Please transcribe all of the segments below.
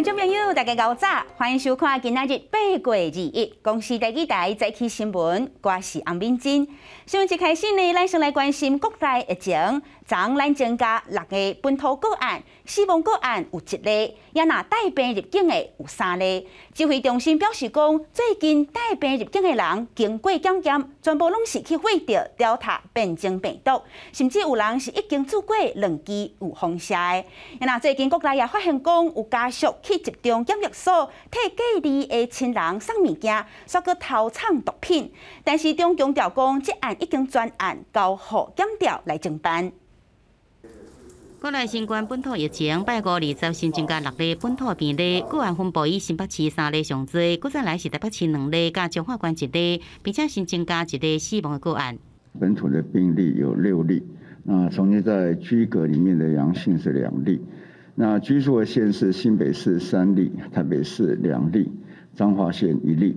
觀眾朋友，大家𠢕早，歡迎收看今仔日8月21公視第二台早起新聞，我是洪敏珍。新聞一開始呢，咱先來關心國內疫情，昨昏咱增加六个本土個案，死亡個案有一例，也若帶病入境的有三例。指揮中心表示講，最近帶病入境的人經過檢驗，全部攏是去血著 Delta 變種病毒，甚至有人是已經注過兩劑預防射的。也若最近國內也發現講，有家屬去集中檢疫所替隔離的親人送物件，煞閣偷藏毒品。但是中強調講，這案已經轉案交予檢調來偵辦。國內新冠本土疫情，拜五二十新增加六例本土病例，個案分布以新北市三例上濟，閣再來是台北市兩例，佮彰化縣一例，並且新增加一例死亡的個案。本土的病例有六例，那曾經在居隔裡面的陽性是兩例。那居住的縣市新北市三例，台北市兩例，彰化縣一例。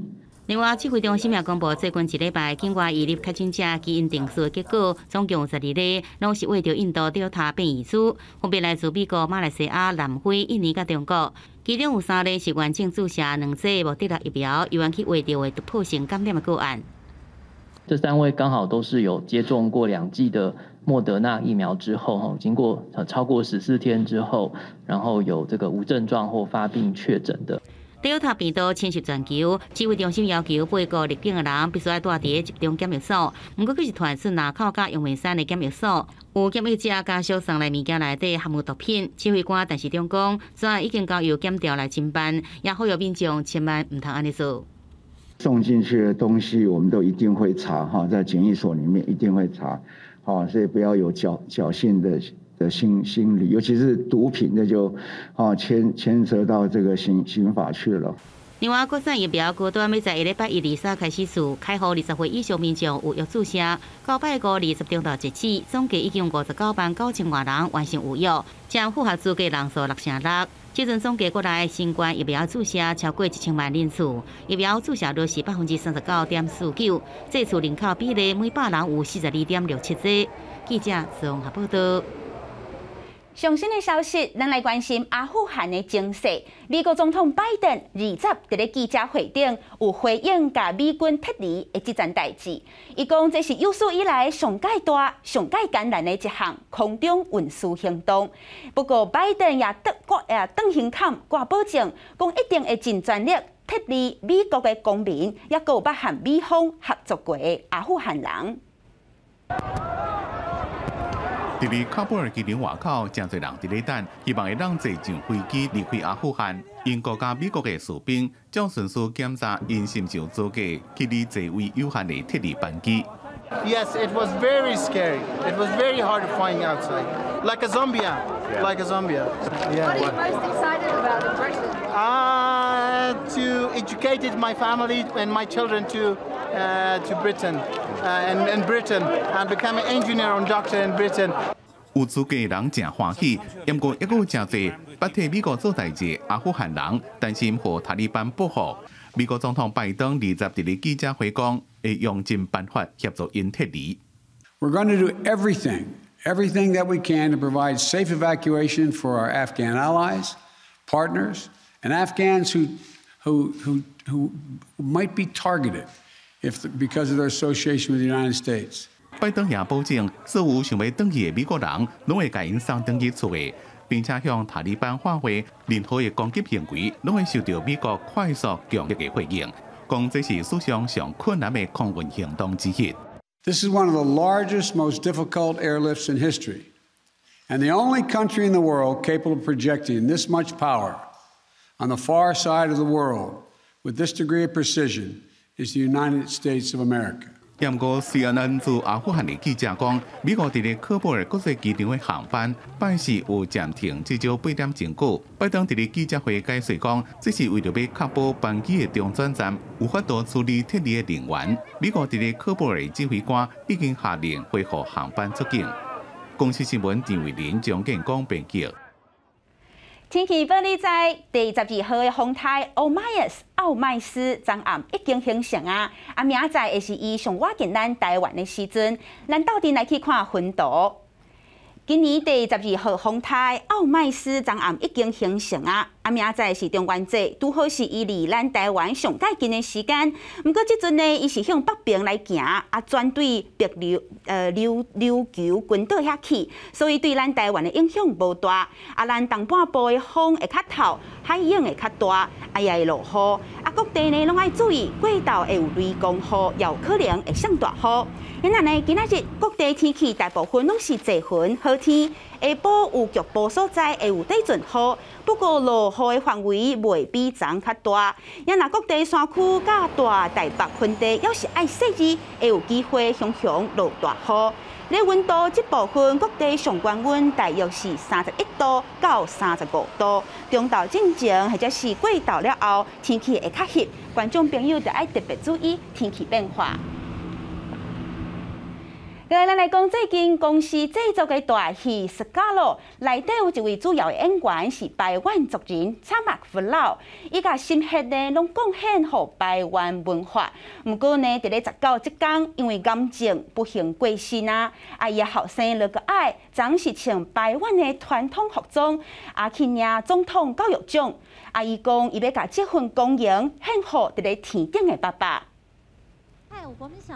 另外，指揮中心也公布最近一禮拜境外移入確診者基因定序的結果，總共有12例，攏是穢著印度 Delta 變異株，分別來自美國、馬來西亞、南非、印尼佮中國。其中有三例是完整注射兩劑莫德納疫苗，猶原去穢著的突破性感染的個案。這三位剛好都是有接種過兩劑的莫德納疫苗之後，哈，經過超過14天之後，然後有這個無症狀或發病確診的。 Delta 病毒侵襲全球，指揮中心要求八國入境的人必須愛蹛佇集中檢疫所。毋過，閣是傳出林口佮陽明山的檢疫所，有檢疫者家屬送來物件內底含有毒品。指揮官陳時中講，專案已經交由檢調來偵辦，也呼籲民眾千萬毋通按呢做。送進去的東西，我們都一定會查哈，在檢疫所裡面一定會查，好，所以不要有僥倖的心理，尤其是毒品，那就啊牽扯到這個刑法去了。另外，國產疫苗高端欲在下禮拜一、二、三開始試，開予20歲以上民眾預約注射。到拜五二十中晝截止，總計已經59萬9千外人完成預約，佔符合資格人數六成六。這陣總計國內新冠疫苗注射超過1000萬人次，疫苗注射率是39.49%，這次人口比例每百人有42.67劑。記者綜合報道。上新的消息，咱來關心阿富汗的情勢。美國總統拜登二十佇咧記者會頂有回應，共美軍撤離的這件代誌。伊講這是有史以來上蓋大、上蓋艱難的一項空中運輸行動。不過，拜登也斷掛也斷胸坎掛保證，講一定會盡全力撤離美國的公民，抑閣有捌和美方合作過的阿富汗人。佇咧喀布爾機場外口，誠濟人佇咧等，希望會當坐上飛機離開阿富汗。英國佮美國的士兵將順序檢查𪜶是毋是有資格去離座位有限的撤離班機。 Yes, it was very scary. It was very hard to find outside, like a zombie, like a zombie. Yeah. What are you most excited about in Britain? To educate my family and my children to Britain, and Britain, and become an engineer and doctor in Britain. 有資格的人誠歡喜，毋過猶閣有誠濟捌替美國做代誌阿富汗人擔心予塔利班報復。美國總統拜登二十佇咧記者會講，會用盡辦法協助𪜶撤離。 We're going to do everything, everything that we can to provide safe evacuation for our Afghan allies, partners, and Afghans who might be targeted because of their association with the United States. 拜登也保證，所有想欲轉去的美國人，攏會共𪜶送轉去厝的，並且向塔利班喊話，任何的攻擊行為，攏會受到美國快速強力的回應。講這是史上上困難的空運行動之一。 This is one of the largest, most difficult airlifts in history, and the only country in the world capable of projecting this much power on the far side of the world with this degree of precision is the United States of America. 毋過 CNN 駐阿富汗的記者講，美國佇咧喀布爾國際機場的航班拜四有暫停至少8點鐘久。拜登佇咧記者會解釋講，這是為著欲確保班機的中轉站有法度處理撤離的人員。美國佇咧喀布爾的指揮官已經下令恢復航班出境。公視新聞陳慧琳、張建光編輯。天氣報你知，第12號的風颱歐麥斯奧麥斯昨暗已經形成啊！啊，明仔載會是伊上倚近咱台灣的時陣，咱鬥陣來去看雲圖。今年第12號風台奧麥斯昨暗已經形成啊，啊明仔載是中元節，拄好是伊離咱台灣上蓋近的時間。毋過這陣呢，伊是向北邊來行，啊轉對北琉琉琉球群島遐去，所以對咱台灣的影響無大。啊，咱東半部的風會較透，海湧會較大，啊也會落雨。啊，各地呢攏愛注意，過晝會有雷公雨，也有可能會上大雨。因此呢，今仔日各地天氣大部分攏是濟雲好天，下晡有局部所在會有短陣雨，不過落雨的範圍袂比昨較大。也若各地山區佮大台北盆地，猶是愛細緻，會有機會雄雄落大雨。咧溫度這部分，各地上懸溫大約是31度到35度。中晝進前或者是過晝了後，天氣會較熱，觀眾朋友就愛特別注意天氣變化。來，咱來講最近公視製作的大戲《斯卡羅》，內底有一位主要的演員是排灣族人查馬克弗老，伊共心血呢攏貢獻予排灣文化。毋過呢，佇咧19這工，因為癌症不幸過身啊，啊伊的後生樂可愛，昨是穿排灣的傳統服裝，啊去領總統教育獎。啊，伊講伊欲共這份光榮獻予佇咧天頂的爸爸。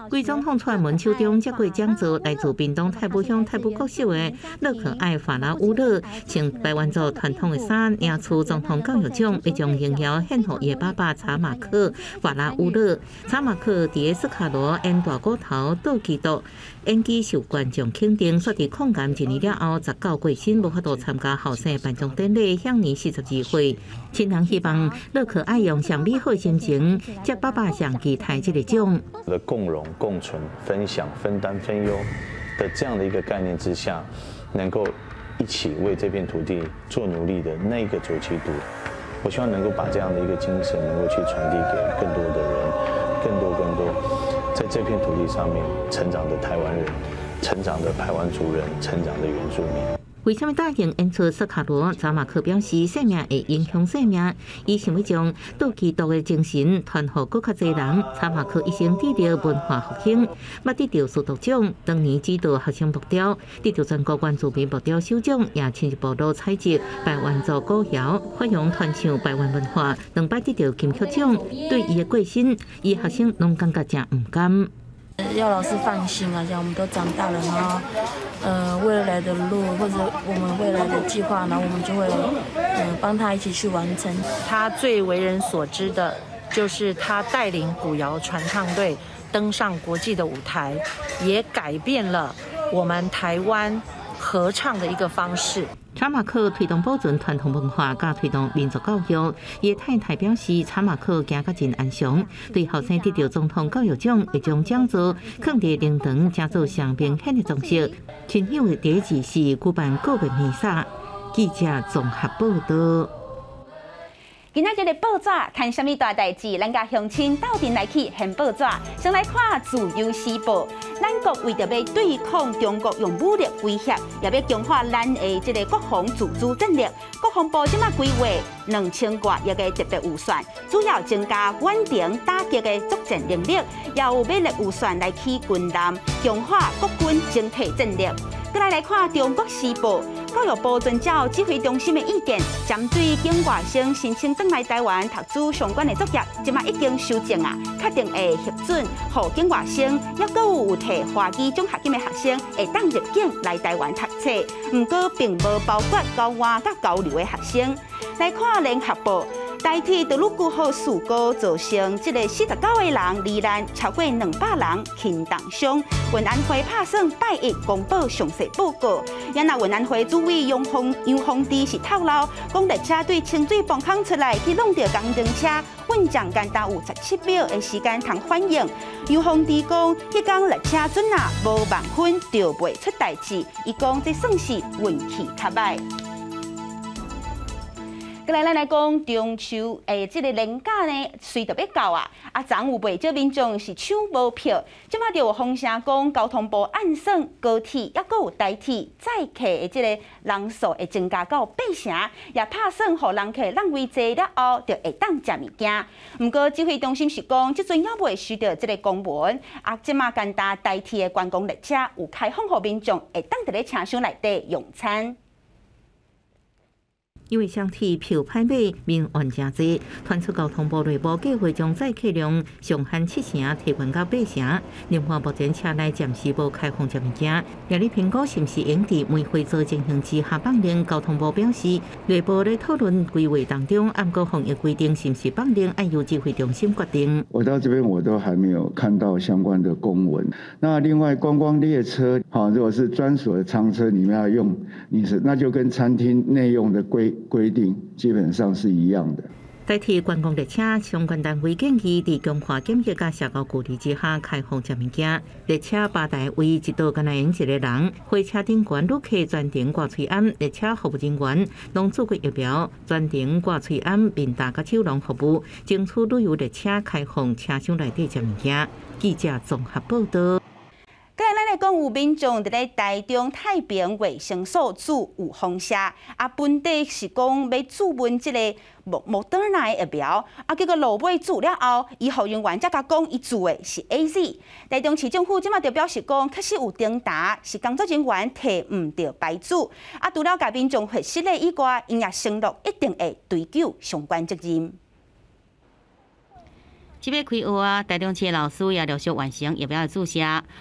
歸總統蔡英文手中接過獎座，來自屏東太武鄉太武國小的樂可愛法拉烏勒，穿排灣族傳統的衫，領取總統教育獎，欲將榮耀獻予伊的爸爸查馬克法拉烏勒。查馬克佇斯卡羅演大骨頭倒基督，演技受觀眾肯定，煞佇抗癌一年了後，19過身，無法度參加後生頒獎典禮，享年42歲。親人希望樂可愛用上美好心情，接爸爸上期待這个獎。的共榮、共存、分享、分擔、分憂的這樣的一個概念之下，能夠一起為這片土地做努力的那個主基督，我希望能夠把這樣的一個精神能夠去傳遞給更多的人，更多更多在這片土地上面成長的台灣人、成長的排灣族人、成長的原住民。為啥物答應演出斯卡羅？查馬克表示，生命會影響生命，伊想欲將倒基督的精神傳予閣較濟人。查馬克一生致力文化復興，捌得著司鐸獎，當年指導學生木雕，得著全國原住民木雕首獎，也親自部落採集排灣族古謠，發揚傳唱排灣文化，兩擺得著金曲獎。對伊的過身，伊學生攏感覺誠毋甘。要老師放心啊，像我們都長大了，然後，未來的路或者我們未來的計劃，然後我們就會，幫他一起去完成。他最為人所知的，就是他帶領古謠傳唱隊登上國際的舞台，也改變了我們台灣合唱的一個方式。查馬克推動保存傳統文化，佮推動民族教育。伊的太太表示，查馬克行甲真安詳，對後生得著總統教育獎，會將獎座囥佇靈堂，成做上明顯的裝飾。親友的第一次是舉辦告別彌撒。記者綜合報道。今仔日的報紙談啥物大代誌？咱共鄉親鬥陣來去掀報紙。先來看《自由時報》，咱國為著欲對抗中國用武力威脅，也欲強化咱的這个國防自主戰力。國防部這馬規劃2000外億的特別預算，主要增加遠程打擊的作戰能力，也有欲列預算來起軍艦，強化國軍整體戰力。閣來來看《中國時報》，教育部遵照指揮中心的意見，針對境外生申請轉來台灣讀書相關的作業，這馬已經修正啊，確定會核准，予境外生，抑閣有提華語獎學金的學生會當入境來台灣讀冊。毋過並無包括交換佮交流的學生。來看聯合報。台鐵德魯固號事故造成這个49個人罹難，超過200人輕重傷。運安會拍算拜一公布詳細報告。也若運安會主委楊宏楊宏智是透露，講列車對清水泵孔出來去挵著工程車，運將干焦有17秒的時間通反應。楊宏智講，彼工列車準啊無萬分就袂出代誌。伊講這算是運氣較䆀。過來，咱來講中秋，這个連假呢，隨著欲到啊！啊，昨有袂少民眾是搶無票，這馬就有風聲講，交通部按算高鐵猶閣有台鐵載客的這个人數會增加到八成，也拍算予人客讓位坐了後，就會當食物件。毋過指揮中心是講，這陣猶未收著這个公文，啊，這馬干焦台鐵的觀光列車有開放予民眾會當佇咧車廂內底用餐。因為雙鐵票歹買，民怨誠濟，傳出交通部內部計劃將載客量上限七成提懸到八成。另外，目前車內暫時無開放食物件。若咧評估是毋是應佇梅花座情形之下放令，交通部表示，內部咧討論規劃當中，毋過防疫規定是毋是放令，愛由指揮中心決定。我到這邊我都還沒有看到相關的公文。那另外觀光列車，哈，如果是專屬的艙車，裡面要用，你是那就跟餐廳內用的規定基本上是一樣的。台鐵觀光列車相關單位建議，佇強化檢疫佮社交距離之下開放食物件。列車吧台位一桌干焦會用一个人，火車頂懸旅客全程掛喙罨，列車服務人員攏注過疫苗，全程掛喙罨，面罩佮手籠服務，爭取旅遊列車開放車廂內底食物件。記者綜合報道。過來，咱來講有民眾佇咧台中太平衛生所注有放射，啊，本底是講欲注阮這个莫德納的疫苗，啊，結果落尾注了後，醫護人員才共講，伊注的是 AZ。台中市政府這馬就表示講，確實有偵查是工作人員提毋著牌子，啊，除了共民眾核實的以外，𪜶也承諾一定會追究相關責任。這擺開學啊，台中市的老師也陸續完成疫苗的注射。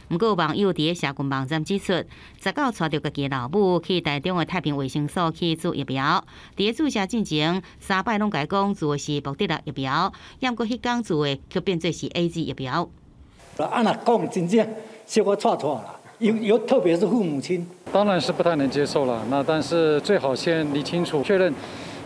毋過有網友佇咧社群網站指出，19帶著家己的老母去台中的太平衛生所去注疫苗。佇咧注射進前，三擺攏共伊講注的是莫德納疫苗，毋過彼工注的卻變做是 AZ 疫苗。啊，若講真正小可掣掣啦，有特別是父母親，當然是不太能接受了。那但是最好先釐清楚，確認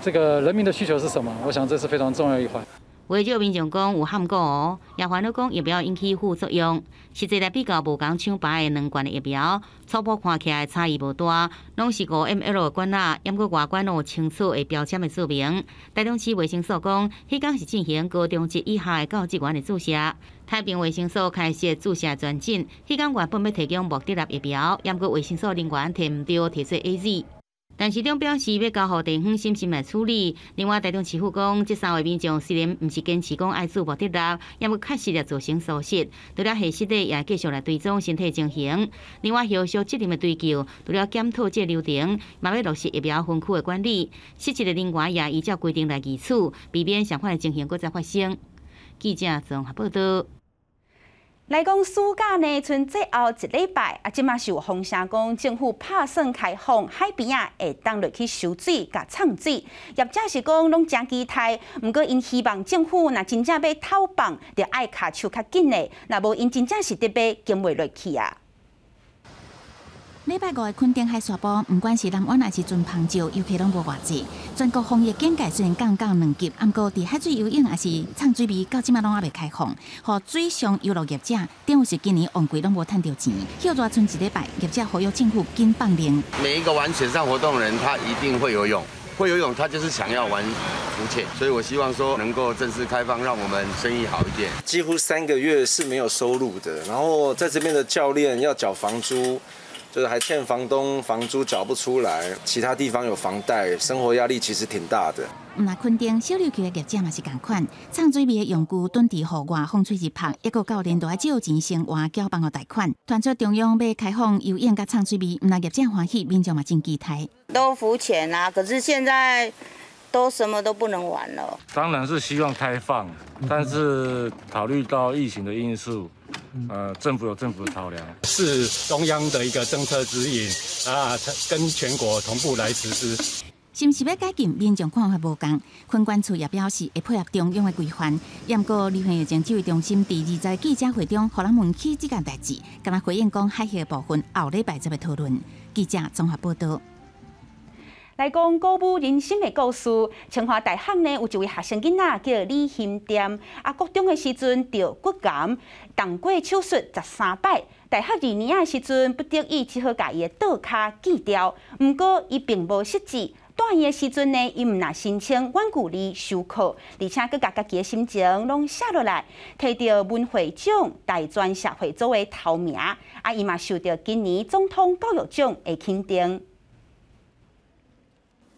這個人民的需求是什麼。我想這是非常重要一環。袂少民眾講有喊過哦，也煩惱講疫苗引起副作用。實際來比較無仝廠牌的兩罐的疫苗，初步看起來差異無大，攏是5 mL 的罐仔，毋過外觀攏有清楚的標籤的注明。台中市衛生所講，彼工是進行高中職以下的教職員的注射。太平衛生所開設注射專診，彼工原本欲提供莫德納疫苗，毋過衛生所人員提毋著，提做 AZ。陳市長表示，欲交予地方審慎來處理。另外，台中市府講，這三位民眾雖然毋是堅持講愛注莫德納，毋過確實也造成疏失。除了核實的，也繼續來追蹤身體情形。另外，後續責任的追究，除了檢討這流程，嘛欲落實疫苗分區的管理。失職的人員也依照規定來議處，避免相款的情形閣再發生。記者綜合報道。來講暑假呢，賰最後一禮拜，啊，這馬是有風聲講政府拍算開放海邊仔，會當落去游水、佮衝水。業者是講攏誠期待，毋過𪜶希望政府若真正欲透放，著愛跤手較緊的，若無𪜶真正是得欲經袂落去啊。禮拜五的墾丁海沙埔，毋管是南灣抑是船篷石，遊客攏無偌濟。全國防疫警戒雖然降到兩級，毋過佇海水游泳抑是衝水味，到這馬攏猶未開放。予水上遊樂業者，等於是今年旺季攏無趁著錢。歇熱賰一禮拜，業者呼籲政府緊放令。每一個玩水上活動的人，他一定會游泳，會游泳，他就是想要玩浮潛。所以我希望說能夠正式開放，讓我們生意好一點。幾乎3個月是沒有收入的，然後在這邊的教練要繳房租。就是還欠房東房租繳不出來，其他地方有房貸，生活壓力其實挺大的。毋但墾丁小琉球的業者嘛是仝款，衝水味的用具躉佇戶外風吹日曝，抑閣教練都愛借錢先還繳房屋貸款。傳出中央欲開放游泳佮衝水味，毋但業者歡喜，民眾嘛真期待。都浮潛啊，可是現在都什麼都不能玩了。當然是希望開放，但是考慮到疫情的因素。政府有政府的考量，是中央的一個政策指引啊，跟全國同步來實施。是毋是欲解禁？民眾看法無仝。墾管處也表示會配合中央的規範。毋過，流行疫情指揮中心佇20記者會中，予人問起這件代誌，干焦回應講海峽的部分後禮拜才欲討論。記者綜合報道。來講鼓舞人心的故事。清華大學呢有一位學生囡仔叫李興店，啊，國中的時陣著骨癌，動過手術13擺。大學二年仔的時陣，不得已只好共伊的倒跤鋸掉。毋過伊並無失志，住院的時陣呢，伊毋但申請遠距離授課，而且閣共家己的心情攏寫落來，提著文匯獎大專社會組的頭名，啊，伊嘛受著今年總統教育獎的肯定。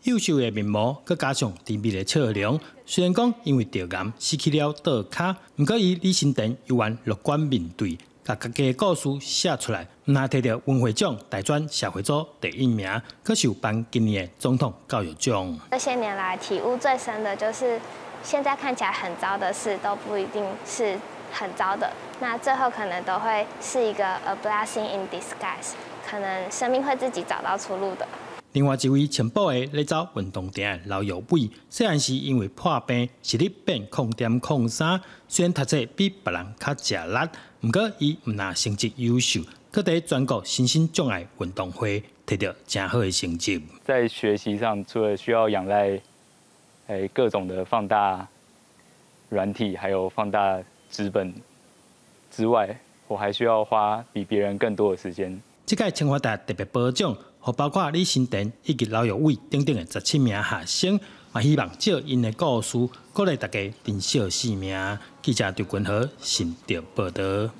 幼秀的面貌，閣加上甜蜜的笑容，雖然講因為著癌失去了倒跤，毋過伊李新田猶原樂觀面對，共家己的故事寫出來，毋但提著文匯獎大專社會組第一名，閣受頒今年的總統教育獎。這些年來體悟最深的就是，現在看起來很糟的事都不一定是很糟的，那最後可能都會是一個 a blessing in disguise，可能生命會自己找到出路的。另外一位青埔的咧走運動場的劉玉偉，細漢時因為破病，視力變0.03，雖然讀冊比別人較食力，毋過伊毋但成績優秀，閣佇全國身心障礙運動會提著誠好的成績。在學習上，除了需要仰賴各種的放大軟體，還有放大紙本之外，我還需要花比別人更多的時間。這屆清華大特別褒獎，予包括李新田以及劉玉偉等等的17名學生，嘛希望藉𪜶的故事，鼓勵大家珍惜生命。記者張君和新竹報道。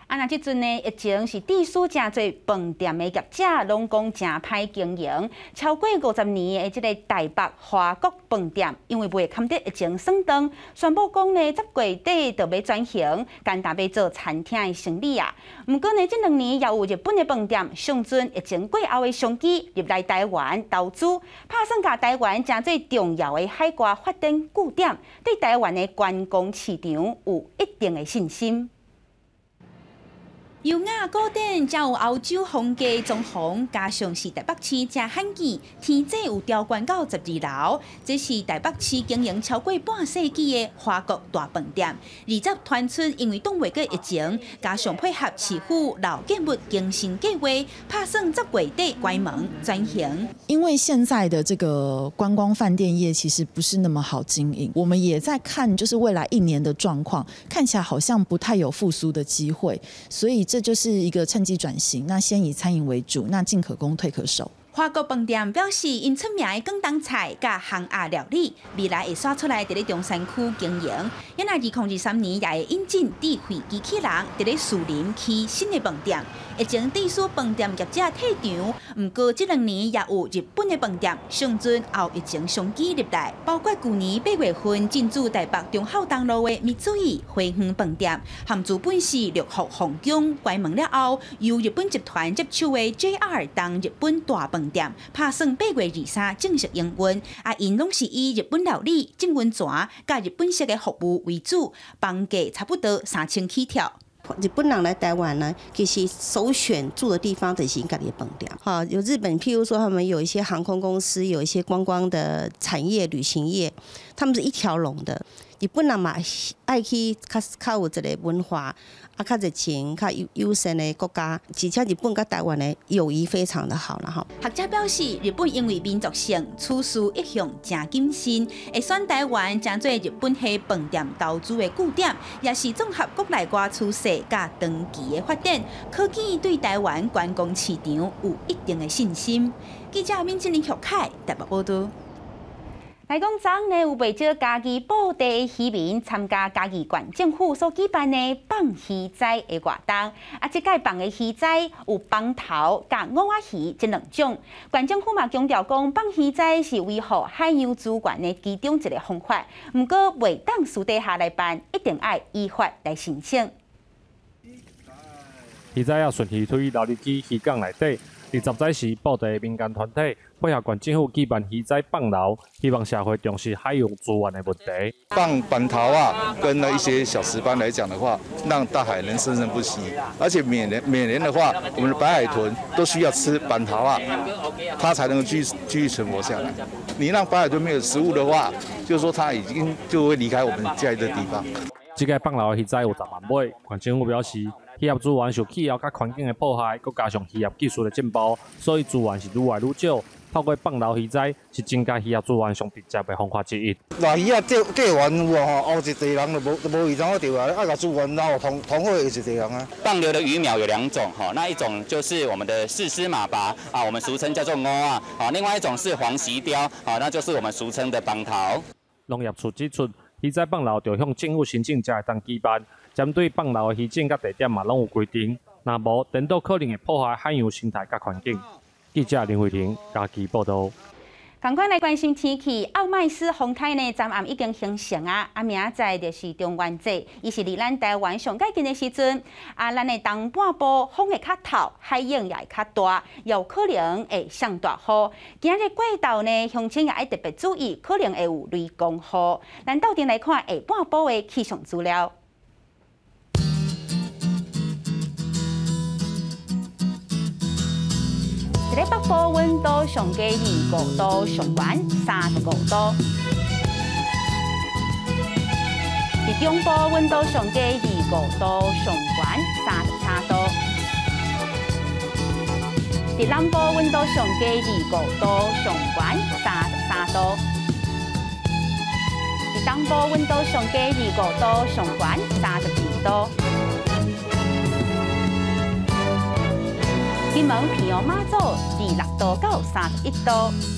啊，若這陣呢，疫情是致使誠濟飯店的業者攏講誠歹經營，超過50年的這个台北華國飯店，因為袂堪得疫情算賬，宣布講呢，10月底就欲轉型，干焦欲做餐廳的生意啊。毋過呢，這兩年也有日本的飯店相準疫情過後的商機入來台灣投資，拍算共台灣誠做重要的海外發展據點，對台灣的觀光市場有一定的信心。優雅古典，才有歐洲風格裝潢，加上是台北市誠罕見，天井有調懸到12樓。這是台北市經營超過半世紀的華國大飯店。二十傳出因為擋袂過疫情，加上配合市府老建物更新計劃，拍算10月底關門轉型。因為現在的這個觀光飯店業其實不是那麼好經營，我們也在看，就是未來一年的狀況，看起來好像不太有復甦的機會，所以這就是一個趁機轉型。那先以餐飲為主，那進可攻，退可守。華國飯店表示，𪜶出名的廣東菜佮烘鴨料理，未來會徙出來佇咧中山區經營。𪜶若2023年也會引進智慧機器人，佇咧士林起新的飯店。疫情致使飯店業者退場，毋過這兩年也有日本的飯店相準後疫情商機入來，包括舊年8月份進駐台北忠孝東路的三井花園飯店，含資本是六福皇宮關門了後，由日本集團接手的 JR 東日本大飯店，拍算8月23正式營運。啊，𪜶攏是以日本料理、浸溫泉、佮日本式的服務為主，房價差不多3000起跳。日本人來台灣呢，其實首選住的地方就是家己的飯店。哈，有日本，譬如說他們有一些航空公司，有一些觀光的產業、旅行業，他們是一條龍的。日本人嘛愛去較較有一个文化，啊較熱情、較友友善的國家，而且日本佮台灣的友誼非常的好啦吼。學者表示，日本因為民族性處事一向誠謹慎，會選台灣成做日本系飯店投資的據點，也是綜合國內外趨勢佮長期的發展，可見對台灣觀光市場有一定的信心。記者閔靜林、許凱台北報導。來講，昨昏呢有袂少嘉義埔地的漁民參加嘉義縣政府所舉辦的放魚仔的活動。啊，這屆放的魚仔有枋頭佮五仔魚這兩種。縣政府嘛強調講，放魚仔是維護海洋資源的其中一个方法。毋過袂當私底下來辦，一定愛依法來申請。魚仔仔順魚推流入去漁港內底。20早時，埔地民間團體配合縣政府舉辦魚仔放流，希望社會重視海洋資源的問題。放板頭仔，跟那一些小石斑來講的話，讓大海能生生不息。而且每年每年的話，我們的白海豚都需要吃板頭仔，它才能繼續存活下來。你讓白海豚沒有食物的話，就是說它已經就會離開我們這個地方。這屆放流的魚仔有10萬尾，縣政府表示，漁業資源受氣候佮環境的破壞，閣加上漁業技術的進步，所以資源是愈來愈少。透過放流魚仔是增加魚仔資源上直接的方法之一。那魚仔釣釣完有無吼？後一塊人就無無魚通好釣啊！愛共資源撈通通好的一塊人啊。放流的魚苗有兩種，吼，那一種就是我們的四絲馬拔啊，我們俗稱叫做蚵仔，啊，另外一種是黃麭鯛，啊，那就是我們俗稱的枋頭。農業處指出，魚仔放流著向政府申請才會當舉辦，針對放流的魚種佮地點嘛攏有規定，若無顛倒可能會破壞海洋生態佮環境。記者林慧婷嘉義報導。仝款來關心天氣，奧麥斯風颱呢，昨暗已經形成啊，啊，明仔載就是中元節，伊是離咱台灣上接近的時陣，啊，咱的東半部風會較透，海湧也會較大，有可能會上大雨。今仔日過晝呢，鄉親也愛特別注意，可能會有雷公雨。咱鬥陣來看下半部的氣象資料。佇北部溫度上低25度，上懸35度；佇中部溫度上低25度，上懸33度；佇南部溫度上低25度，上懸33度；佇東部溫度上低25度，上懸32度。金門、屏東、馬祖26度到31度。